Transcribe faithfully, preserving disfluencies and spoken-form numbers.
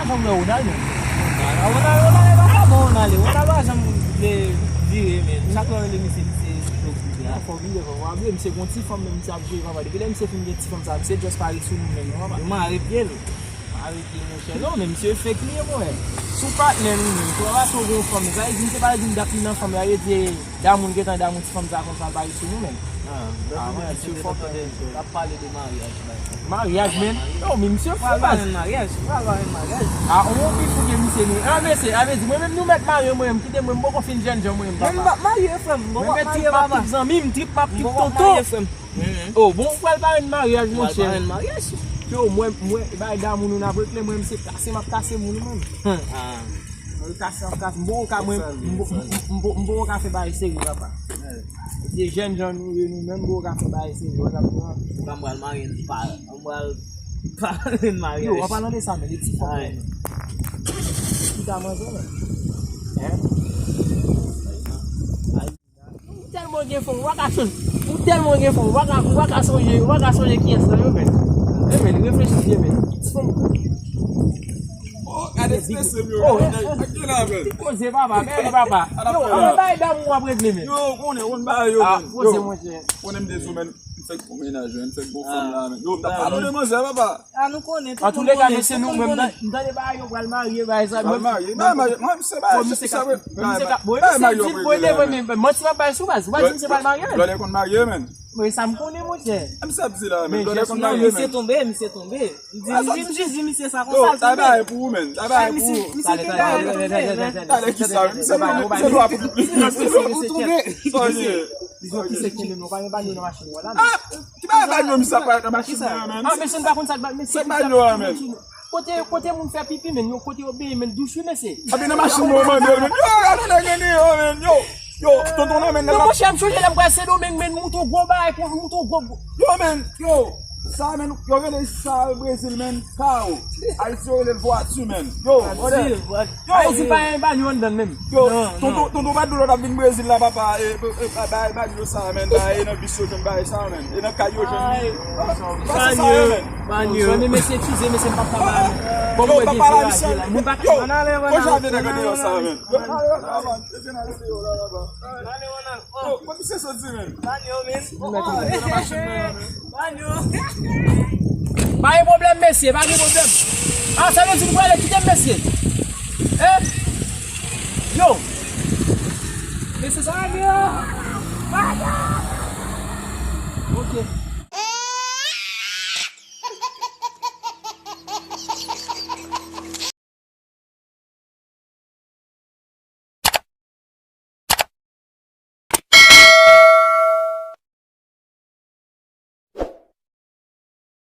Fanm nan Ronald menm. Ronald, Ronald, Ronald, pa bon, Ronald, Ronald pa janm vle vire, men chak lè w rele misye, misye chofye a. Fò w vire, fò w vire, misye gon ti fanm menm, misye ap jere papa. Depi lè misye fin gen ti fanm sa, misye just pare sou nou menm, non, papa. Yo mare pye l. Mare pye l, monchè. Non, men misye fake li ye, mwen. Sou patnè nou menm, sou papa, sou gon fanm, sa vle di, misye pa vin dat li nan fanm, sa vle di, Damou, l gentan damou ti fanm sa konsa, l pa ret sou nou menm. Ah, ah, mwen, misye fòk, l ap pale de maryaj, bay. Maryaj, men? Yo, men misye fou, baz. Pral maryaj, pral maryaj. Ah, ou pi fou ke misye, nou. Ah, mesye, a vle di, mwen menm nou mèt marye, mwen menm, kite mwen, m poko fin jènjan, mwen menm, papa. Mwen m p ap marye, frè m, m poko ap marye, papa. Mwen mèt trip m ap trip tonton. M poko ap marye, frè m. Oh, bon, ou pral parenn maryaj, monchè. Pral parenn maryaj. Yo, mwen, mwen, bay damou nou n ap regle, mwen, m se kase m ap kase moun, mwen. Ah. Mwen kase ap kase, m poko ka, mwen, m po-, m po-, m poko ka fè bagay serye, papa. Se jènjan nou ye, nou menm, m poko ka fè bagay serye, wè sa m di w lan. Ou ka m pral marye, m pa, m pral pa marye. Yo, an palan de sa, men, de ti fanm yo, men. Ki ta manzè, men. Hein? Ou tèlman gen fanm, ou pa ka sonje. Ou tèlman gen fanm, ou pa ka, ou pa ka sonje, ou pa ka sonje kiyès nan yo, men. E, men, reflechi byen, men. Ti fanm. Oh, gade ti mesye m yo, oh, men, nèg, nèg gen la, men. Poze, papa, men, papa. Yo, ann bay damou w ap regle, men. Yo, konnen, konnen bagay yo, men. Ah, poze, monchè. Konnen m dezou, men. M fèk bon mennaj, men. M fèk bon fanm la, men. Yo, m t ap pale de manzè, papa. Ah, nou konnen, tout moun konnen, tout moun konnen. Antouleka, mesye, nou menm, m tande bagay yo pral marye, bagay sa. Pral marye, bagay marye. Mwen, m se bagay, se sa, wi. Bon, misye ka, bon, misye di, bon, leve, men, men, manti w ap bay sou baz. Ou pa di misye pral marye, men. Lòlè konn marye, men. Men sa m konnen, monchè. M se ap di la, men. Lòlè konn marye, men. Misye tonbe, misye tonbe. M di, m di, m jis di misye sa konsa, l tonbe. Yo, sa bagay pou ou, men. Sa bagay pou ou. Misye, misye gen bagay tonbe, men. Talè ki sa, misye, misye dwa pou plis. Misye tonbe. Sa w ye? Dizon ki se kenbe, men w pa gen banyo nan machin ou la, men. Ah! Ki bagay banyo misye ap parèt nan machin nan, men? Ah, mesye, n pa konn sa k ba-, mesye, sa k banyo a, men? Kote, kote moun fè pipi, men, yo, kote yo benyen, men, douch, wi, mesye. Epi nan machin nan, yo mande, men. Yo, gade nèg nan yo, men. Yo, yo, tonton nan, men. Non, monchè, m sonje lè m pral Sendomeng, men, m moute yon gwo bagay, kon, m moute yon gwo, gwo. Yo, men, yo, sa, men, yo rele sa Brezil, men, kao. Ayiti, yo rele l vwati, men. Yo, brother. Yo, Ayiti pa gen banyo anndan menm. Yo, non, tonton, non. Tonton Badou lòt ap vin Brezil la, papa, e, e, e, bay, bay, banyo sa, men, bay, e nan bis yo jwenn bay sa, men, e nan kay yo jwenn li. Pase sa yo, men. Banyo. Banyo. Mesye, eskize, mesye, m p ap ka bay. Bon, yo, mwen pa pale a misye. Moun pa ka. Yo, bon, jan vin nan gade yo sa, men. Yo, ale, ale, ale, ale. Yo, kote misye soti, men? Banyo, men. Banyo nan machin nan, men. Banyo. Pa gen pwoblèm, mesye, pa gen pwoblèm. Ah, sa vle di nou prale kite m, mesye. Eh? Yo. Mesye, sa va byen? Banyo. Ok.